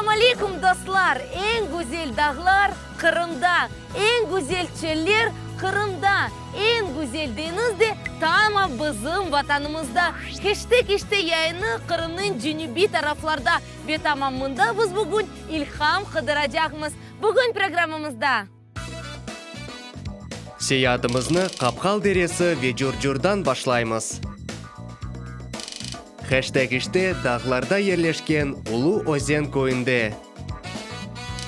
Selâm aleyküm, dostlar! Eñ güzel dağlar, Qırımda, eñ güzel çöller, Qırımda, eñ güzel deñiz de tamam bizim Vatanımızda. Heştek işte yayını Qırımnıñ cenübiy taraflarda ve tamam mında biz bugün ilham qıdıracaqmız. Bugün programmamızda. Seyaatımıznı Qapqal deresi ve Curcurdan başlaymız. Heştek işte dağlarda yerleşken Ulu Özen köyünde.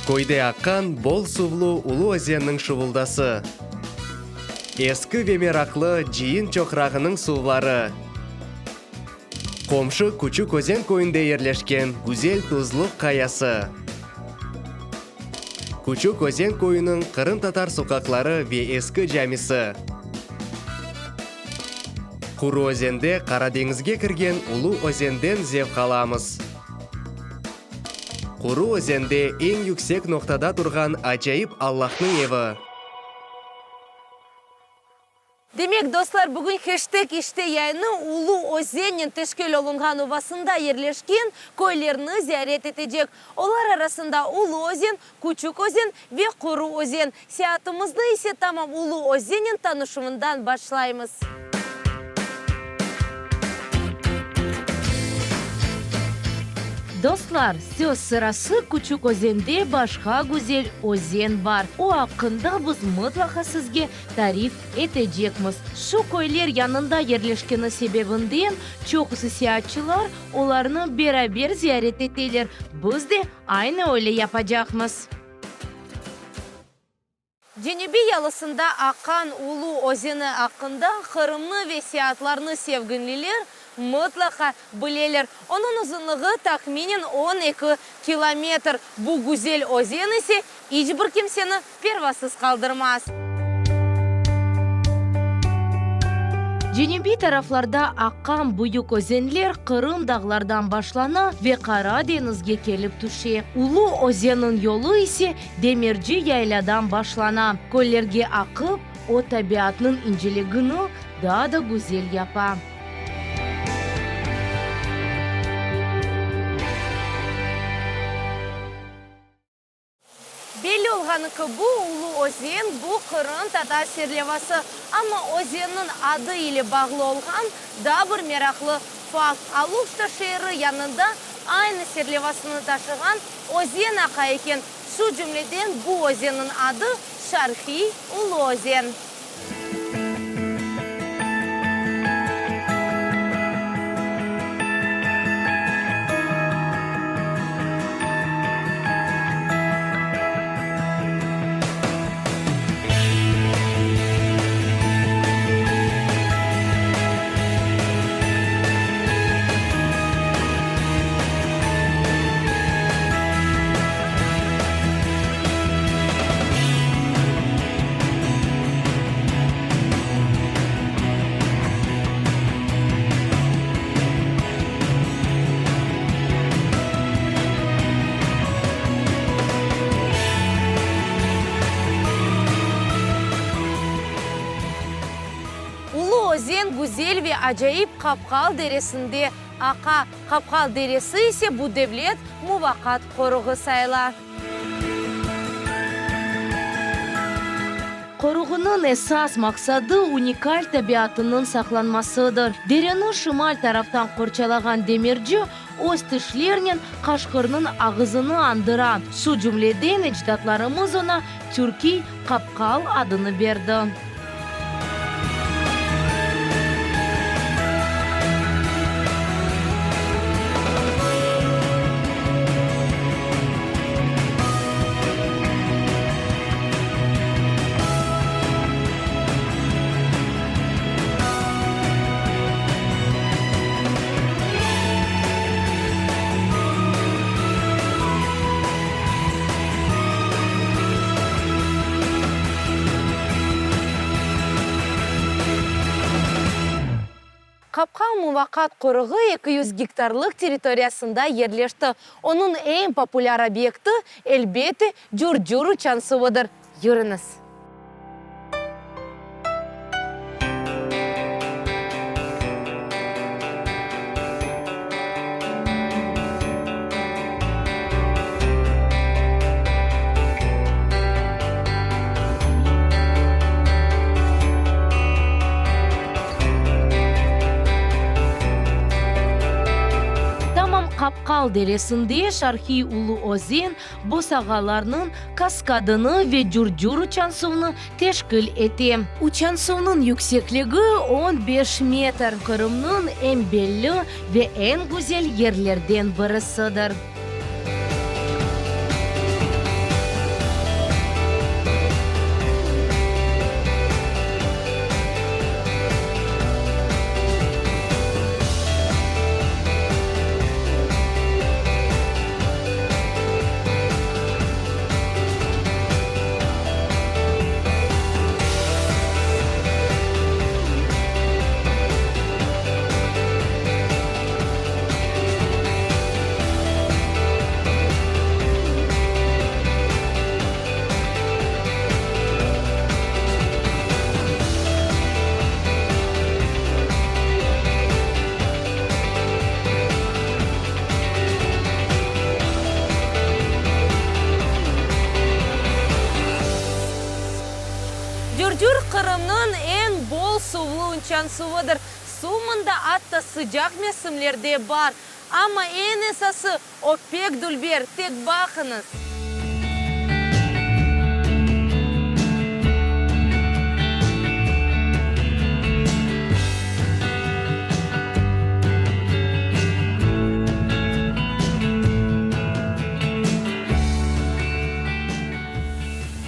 Köyde aqqan bol suvlu Ulu Özenniñ şuvuldası. Eski ve meraqlı Cıyın çoqrağınıñ suvları. Qomşu Küçük Özen köyünde yerleşken güzel Tuzluq qayası. Küçük Özen köyüniñ qırımtatar soqaqları ve eski camisi. Quru Özende Qara deñizge kirgen Ulu Özenden zevq alamız. Quru Özende eñ yüksek noqtada turğan acayip Allahnıñ evi. Demek, dostlar, bugün Heştek işte yayını Ulu Özennen teşkil olunğan uvasında yerleşken köylerni ziyaret etecek. Olar arasında Ulu Özen, Küçük Özen ve Quru Özen. Seyaatımıznı ise tamam Ulu Özennen tanışuvından başlaymız. Dostlar, söz sırası Küçük Özende başqa güzel özen bar. O aqqında biz mıtlaqa sizge tarif etecekmiz. Şu köyler yanında yerleşkeni sebebinden çoqusı seyaatçılar olarnı beraber ziyaret eteler, biz de aynı öyle yapacaqmız. Cenübiy yalısında aqqan Ulu özeni aqqında Qırımnı ve seyaatlarnı sevginliler mıtlaqa bileler. Onıñ uzunlığı tahminen 12 kilometr. Bu güzel özen ise iç bir kimseni pervasız qaldırmaz. Cenübiy taraflarda aqqan büyük özenler Qırım dağlardan başlana ve Qara deñizge kelip tüşe. Ulu özenniñ yolu ise Demirci yayladan başlana, köllerge aqıp, o tabiatnıñ inceligini daa da güzel yapa. Belli olğanı kibi, Ulu Özen, bu qırımtatar serlevası. Amma özenniñ adı ile bağlı olğan daa bir meraqlı fakt, Aluşta şeeri yanında aynı serlevasını taşığan özen aqa eken, şu cümleden bu özenniñ adı Şarqiy Ulu Özen. Ulu özen güzel ve acayip Qapqal deresinde aqa. Qapqal deresi ise bu devlet muvaqqat qoruğı sayıla. Qoruğınıñ esas maqsadı unikal tabiatınıñ saqlanmasıdır. Dereni şimal taraftan qorçalağan demirci öz tişlernen qaşqırnıñ ağızını añdıra. Şu cümleden ecdatlarımız oña türkiy qapqal adını berdi. Qapqal muvaqqat qoruğı 200 gektarlıq territoriyasında yerleşti. Onıñ eñ populâr obyekti, elbette, Cur-cur uçansuvıdır. Yürüñiz! Çal deresinde şarqiy Ulu Özen bosağalarnıñ kaskadını ve Curcur uçansuvnı teşkil ete. Uçansuvnıñ yüksekligi on beş metr, Qırımnıñ eñ belli ve eñ güzel yerlerden birisidir. Cürcür Qırımnıñ eñ bol suvlu uçansuvıdır. Suv mında atta sıcaq mevsimlerde bar. Amma eñ esası, o pek dülber, tek baqıñız!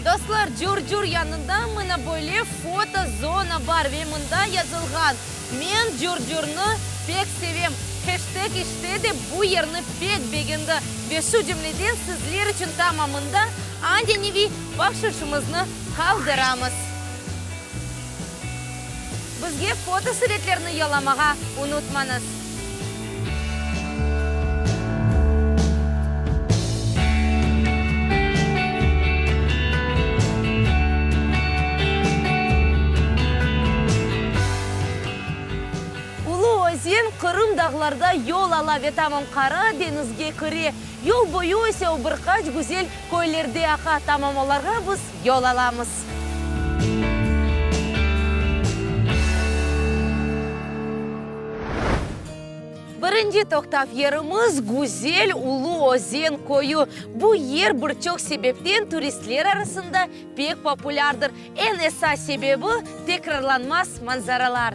Dostlar, Cur-Cur yanında mına böyle foto zona bar ve mında yazılğan, Men Cur-Curnı pek sevem, heşteg işte de bu yerni pek begendi ve şu cümleden sizler içün tamamında ananeviy bahşışımıznı qaldıramız. Bizge fotosuretlerni yollamağa unutmañız. Ulu özen Qırım dağlarda yol ala ve tamam Qara deñizge kire. Yol boyu ise o bir qaç güzel köylerde aqa, tamam olarğa biz yol alamız. Birinci toqtav yerimiz, güzel Ulu Özen köyü. Bu yer bir çoq sebepten turistler arasında pek populârdır. Eñ esas sebebi, tekrarlanmaz manzaralar.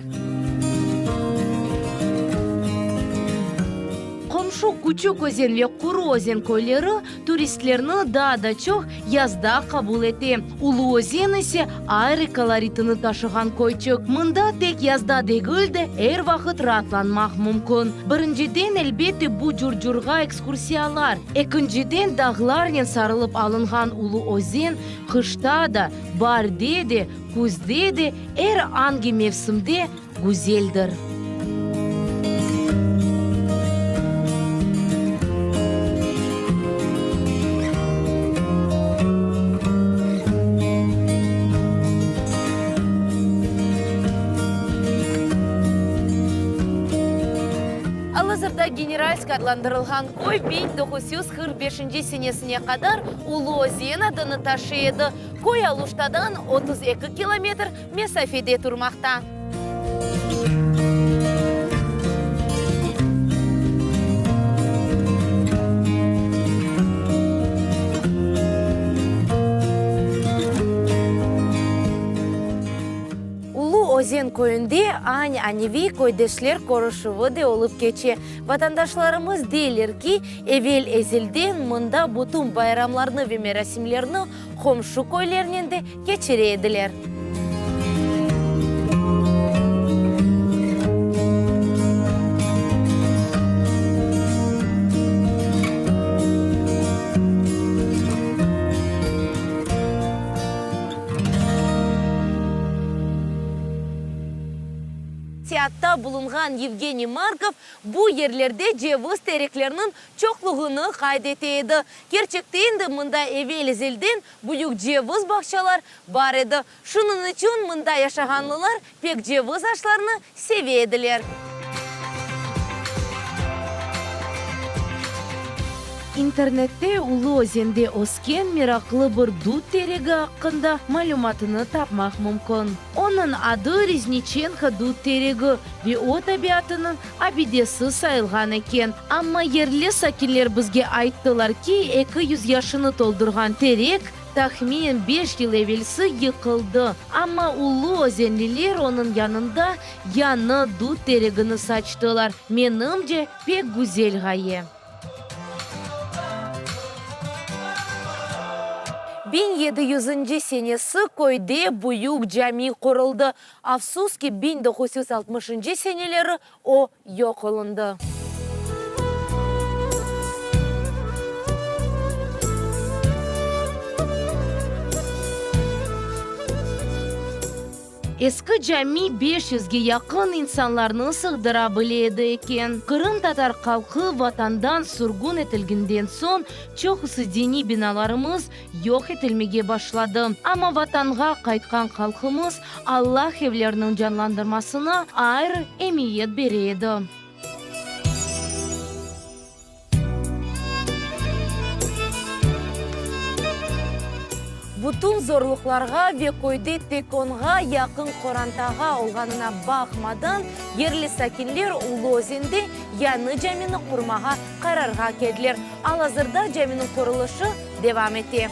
Qomşu Küçük Özen ve Quru Özen köyleri turistlerni daa da çoq yazda qabul ete. Ulu Özen ise ayrı koloritini taşığan köyçik. Mında tek yazda degil de, er vaqıt raatlanmaq mümkün. Birinciden, elbette, bu Curcurğa ekskursiyalar. Ekinciden, dağlarnen sarılıp alınğan Ulu Özen qışta da, baarde de, küzde de, er angi mevsimde güzeldir. Al-azırda Generalsk adlandırılğan köy 1945 senesine qadar Ulu Özen adını taşıy edi. Köy Aluştadan 32 kilometr mesafede turmaqta. Ulu Özen köyünde añ-aneviy köydeşler körüşüvi de olıp keçe. Vatandaşlarımız deyler ki, evel-ezelden mında bütün bayramlarnı ve merasimlerni qomşu köylernen de keçire ediler. Teatta bulunğan Yevgeniy Markov bu yerlerde ceviz terekleriniñ çoqluğını qayd ete edi. Kerçekten de mında evel-ezelden büyük ceviz bağçalar bar edi. Şunıñ içün mında yaşağanlılar pek ceviz aşlarını seve ediler. İnternette Ulu Özende ösken meraqlı bir dut teregi aqqında malümatını tapmaq mümkün. Onıñ adı Rezniçenko dut teregi ve o tabiatınıñ abidesi sayılğan eken. Amma yerli sakinler bizge ayttılar ki, 200 yaşını toldurğan terek tahminen beş yıl evelsi yıqıldı, amma Ulu Özenliler onıñ yanında yañı dut teregini saçtılar. Menimce, pek güzel ğaye. 1700-nci senesi köyde büyük cami quruldı. Afsus ki, 1960-ncı seneleri o yoq olundı. Eski cami beş yüzge yaqın insanlarnı sığdıra bile edi eken. Qırımtatar halqı Vatandan sürgün etilginden soñ çoqusı diniy binalarımız yoq etilmege başladı. Amma Vatanğa qaytqan halqımız Allah evleriniñ canlandırmasına ayrı emiyet bere edi. Bütün zorluqlarğa ve köyde tek onğa yaqın qorantağa olğanına baqmadan, yerli sakinler Ulu Özende yañı camini qurmağa qararğa keldiler. Al-azırda caminiñ qurulışı devam ete.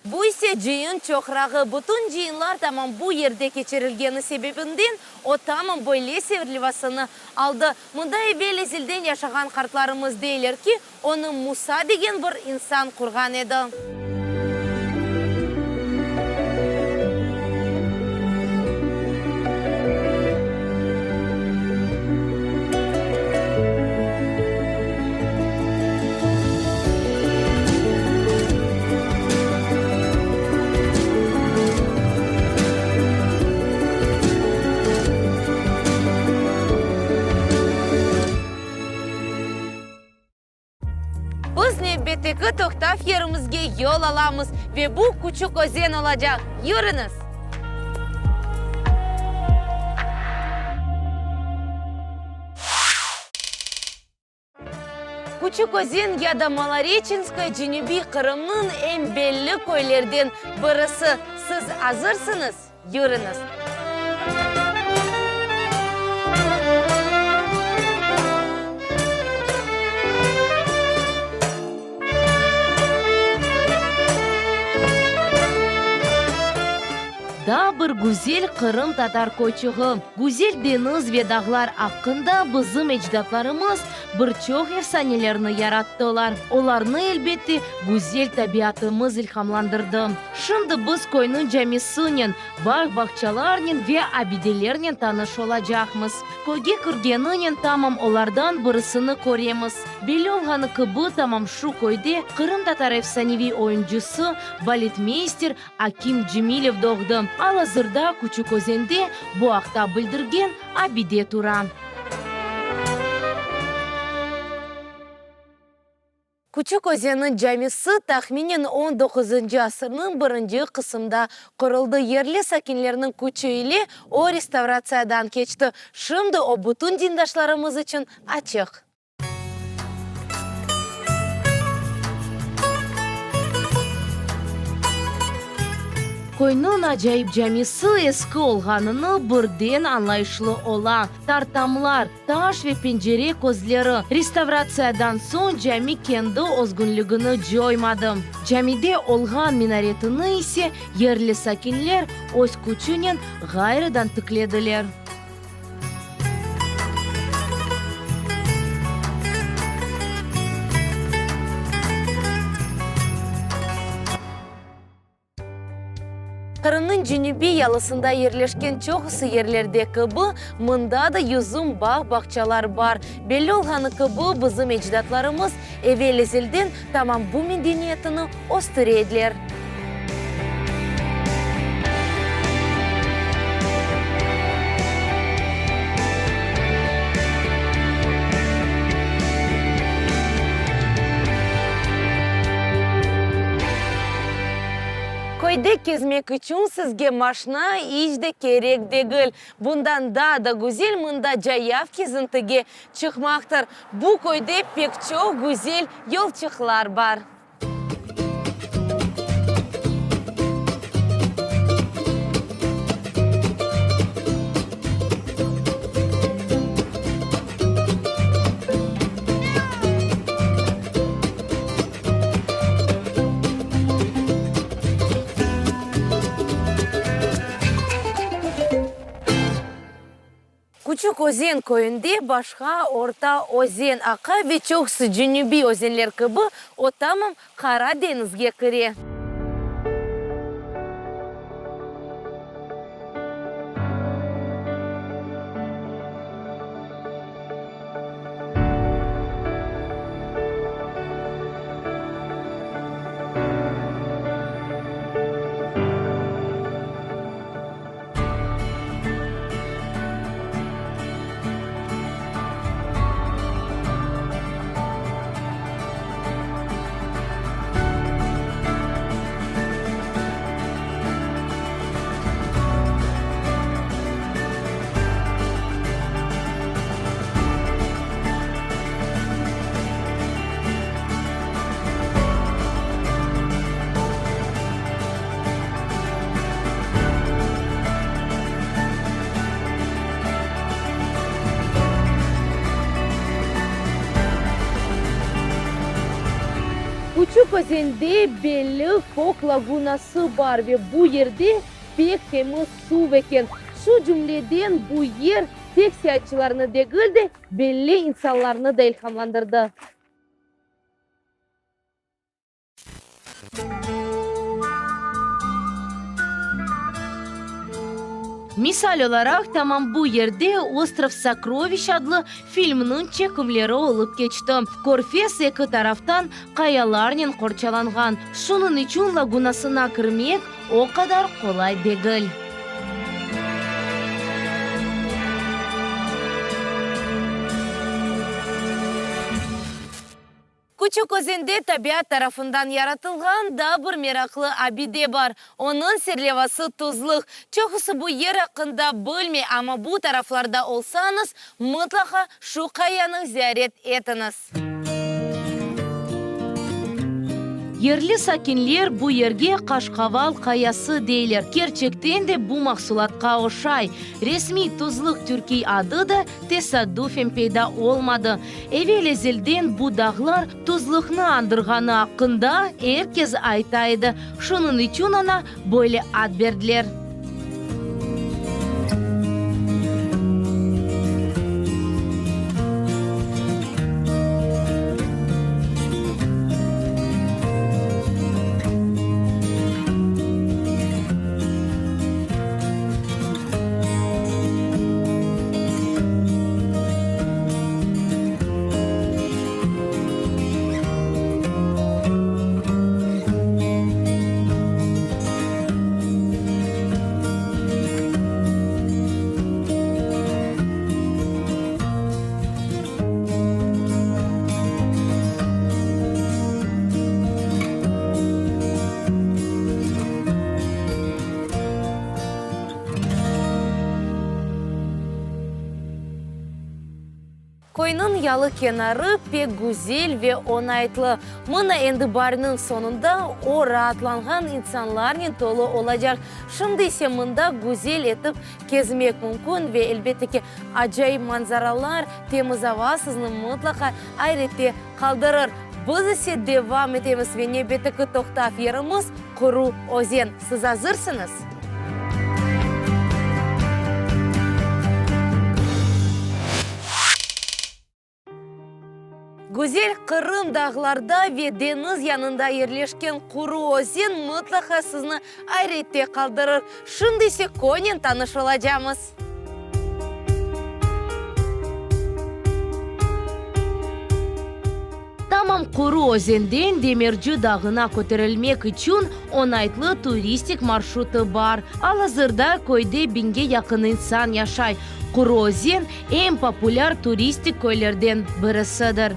Bu ise cıyın çoqrağı. Bütün cıyınlar tamam bu yerde keçirilgeni sebebinden o tamam böyle sevirlivasını aldı. Mında evel-ezelden yaşağan qartlarımız deyler ki, onı Musa degen bir insan qurğan edi. Biz nevbetteki toqtav yerimizge yol alamız ve bu Küçük Özen olacaq. Yürüñiz! Küçük Özen ya da Maloreçenskoye cenübiy Qırımnıñ eñ belli köylerden birisi. Siz azırsıñız? Yürüñiz! Daa bir güzel qırımtatar köyçügi, güzel deñiz ve dağlar aqqında bizim ecdatlarımız bir çoq efsanelerni yarattılar. Olarnı, elbette, güzel tabiatımız ilhamlandırdı. Şimdi biz köyniñ camisinen, bağ-bağçalarnen ve abidelernen tanış olacaqmız. Köyge kirgeninen tamam olardan birisini köremiz. Belli olğanı kibi, tamam şu köyde qırımtatar efsaneviy oyuncısı, baletmeyster Akim Cemilev doğdı. Al-azırda Küçük Özende bu aqta bildirgen abide tura. Küçük Özenniñ camisi tahminen on doquzıncı asırnıñ birinci qısımda quruldı. Yerli sakinlerniñ küçü ile o restavratsiyadan keçti. Şimdi o bütün dindaşlarımız içün açıq. Köyniñ acayip camisi eski olğanını birden añlayışlı ola, tartamlar, taş ve pencere közleri. Restavratsiyadan soñ cami kendi özgünligini coymadı. Camide olğan minaretini ise yerli sakinler öz küçünen ğayrıdan tiklediler. Qırımnıñ cenübiy yalısında yerleşken çoqusı yerlerde kibi, mında da yüzüm bağ-bağçalar bar. Belli olğanı kibi, bizim ecdatlarımız evel-ezelden tamam bu medeniyetini östüre ediler. Köyde kezmek içün sizge maşna iç de kerek degil. Bundan daa da güzel mında cayav kezintige çıqmaqtır. Bu köyde pek çoq güzel yolçıqlar bar. Küçük Özen köyünde başqa Orta Özen aqa ve çoqusı cenübiy özenler kibi o tamam Qara deñizge kire. Küçük Özende belli Kök lagunası bar ve bu yerde pek temiz suv eken. Şu cümleden bu yer tek seyaatçılarnı degil de, belli insanlarnı da ilhamlandırdı. Misal olaraq, tamam bu yerde Ostrov sokroviş adlı filmniñ çekimleri olıp keçti. Körfez eki taraftan qayalarnen qorçalanğan, şunıñ içün lagunasına kirmek o qadar qolay degil. Küçük Özende tabiat tarafından yaratılğan daa bir meraqlı abide bar. Onıñ serlevası tuzluq. Çoqusı bu yer aqqında bilmey, amma bu taraflarda olsañız, mıtlaqa şu qayanı ziyaret etiñiz. Yerli sakinler bu yerge Qaşqaval qayası deyler. Kerçekten de bu mahsulatqa oşay. Resmiy tuzluq türkiy adı da tesaddufen peyda olmadı. Evel-ezelden bu dağlar tuzluqnı añdırğanı aqqında er kes ayta edi, şunıñ içün oña böyle ad berdiler. Köyniñ yalı kenarı pek güzel ve oñaytlı. Mına endi baarniñ soñunda o raatlanğan insanlarnen tolu olacaq. Şimdi ise mında güzel etip kezmek mümkün ve, elbette ki, acayip manzaralar, temiz ava sizni mıtlaqa ayrette qaldırır. Biz ise devam etemiz ve nevbetteki toqtav yerimiz, Quru özen. Siz azırsıñız? Güzel Qırım dağlarda ve deñiz yanında yerleşken Quru özen mıtlaqa sizni ayrette qaldırır. Şimdi ise köynen tanış olacamız. Tamam Quru özenden Demirci dağına köterilmek içün oñaytlı turistik marşrutı bar. Al-azırda köyde biñge yaqın insan yaşay. Quru özen, eñ populâr turistik köylerden birisidir.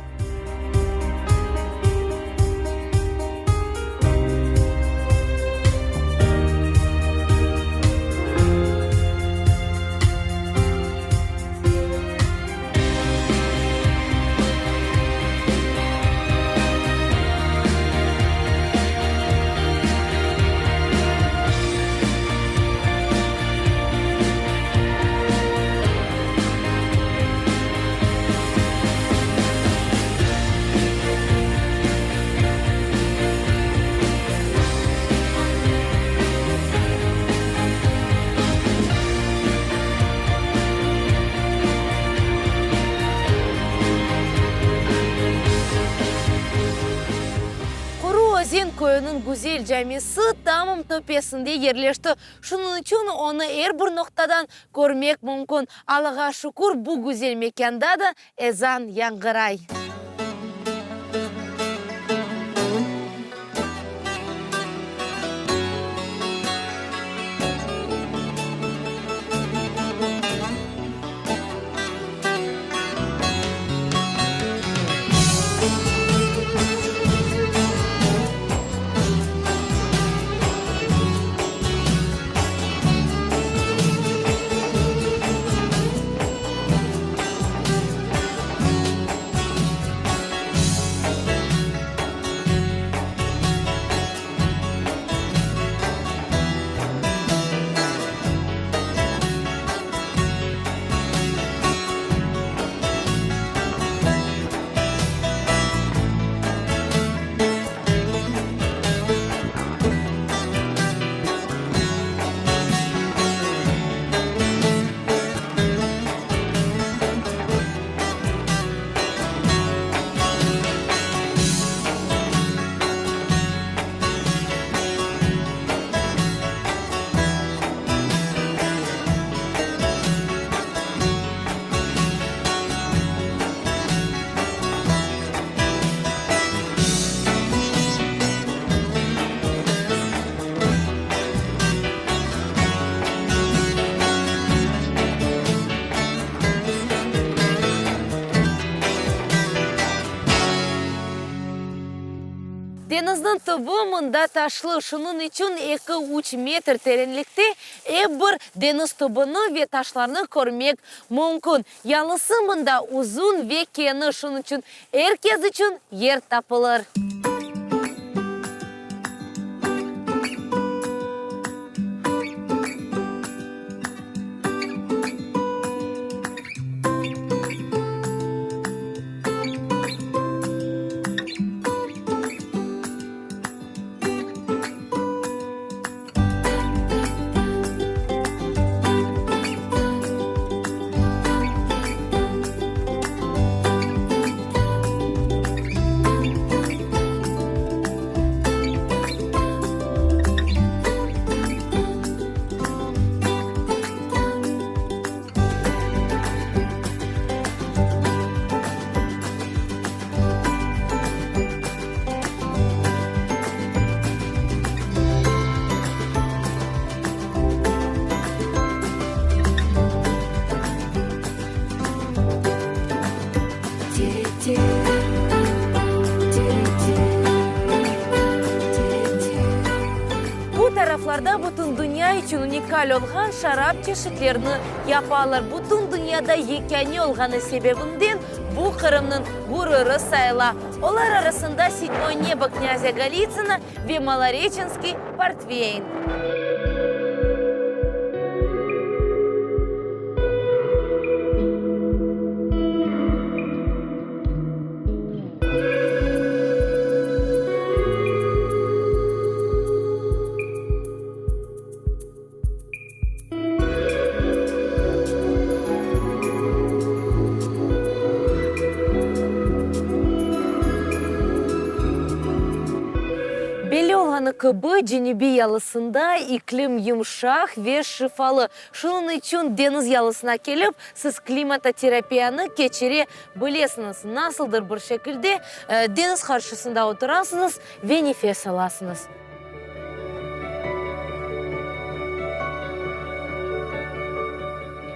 Ulu Özen köyüniñ güzel camisi tamam töpesinde yerleşti. Şunıñ içün onı er bir noqtadan körmek mümkün. Allağa şükür, bu güzel mekânda da ezan yañğıray. Deñizniñ tübü mında taşlı, şunıñ içün eki-üç metr terenlikte ep bir deñiz tübüni ve taşlarnı körmek mümkün. Yalısı mında uzun ve keniş, şunıñ içün er kes içün yer tapılır. Bu taraflarda bütün dünya içün unikal olğan şarap çeşitlerini yapalar. Bütün dünyada yekâne olğanı sebebinden bu Qırımnıñ ğururı sayıla. Olar arasında Sedmoye nebo knâzâ Golitsına ve Maloreçenskiy portveyn. Belli olğanı kibi, Cenübiy yalısında iklim yımşaq ve şifalı. Şunıñ içün deñiz yalısına kelip, siz klimatoterapiyanı keçire bilesiñiz. Nasıldır bir şekilde deñiz qarşısında oturasıñız ve nefes alasıñız.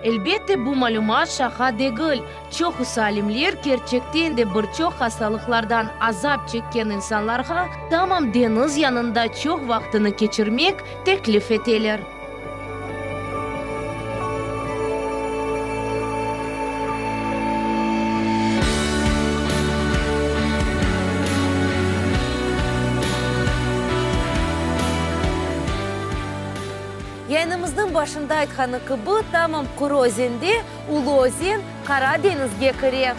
Elbette, bu malümat şaqa degil. Çoqusı alimler, kerçekten de bir çoq hastalıqlardan azap çekken insanlarğa tamam deñiz yanında çoq vaqtını keçirmek teklif eteler. Yayınımıznıñ başında aytqanı kibi, tamam Quru özende Ulu Özen Qara deñizge kire.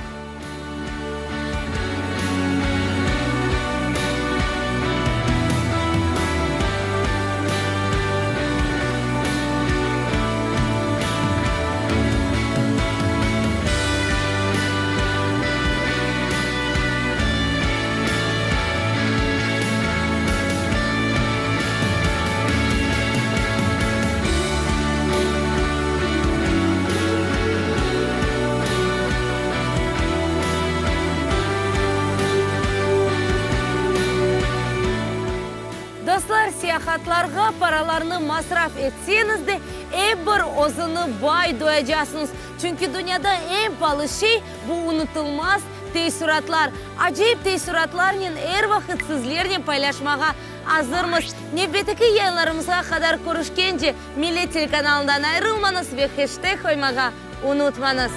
Seyahatlarğa paralarnı masraf etseñiz de, ep bir özüni bay duyacasıñız. Çünki dünyada eñ palı şey, bu unutılmaz teessuratlar. Acayip teessuratlarnen er vaqıt sizlernen paylaşmağa azırmız. Nevbetteki yayınlarımızğa qadar körüşkence, Millet telekanalından ayırılmañız ve heşteg qoymağa unutmañız.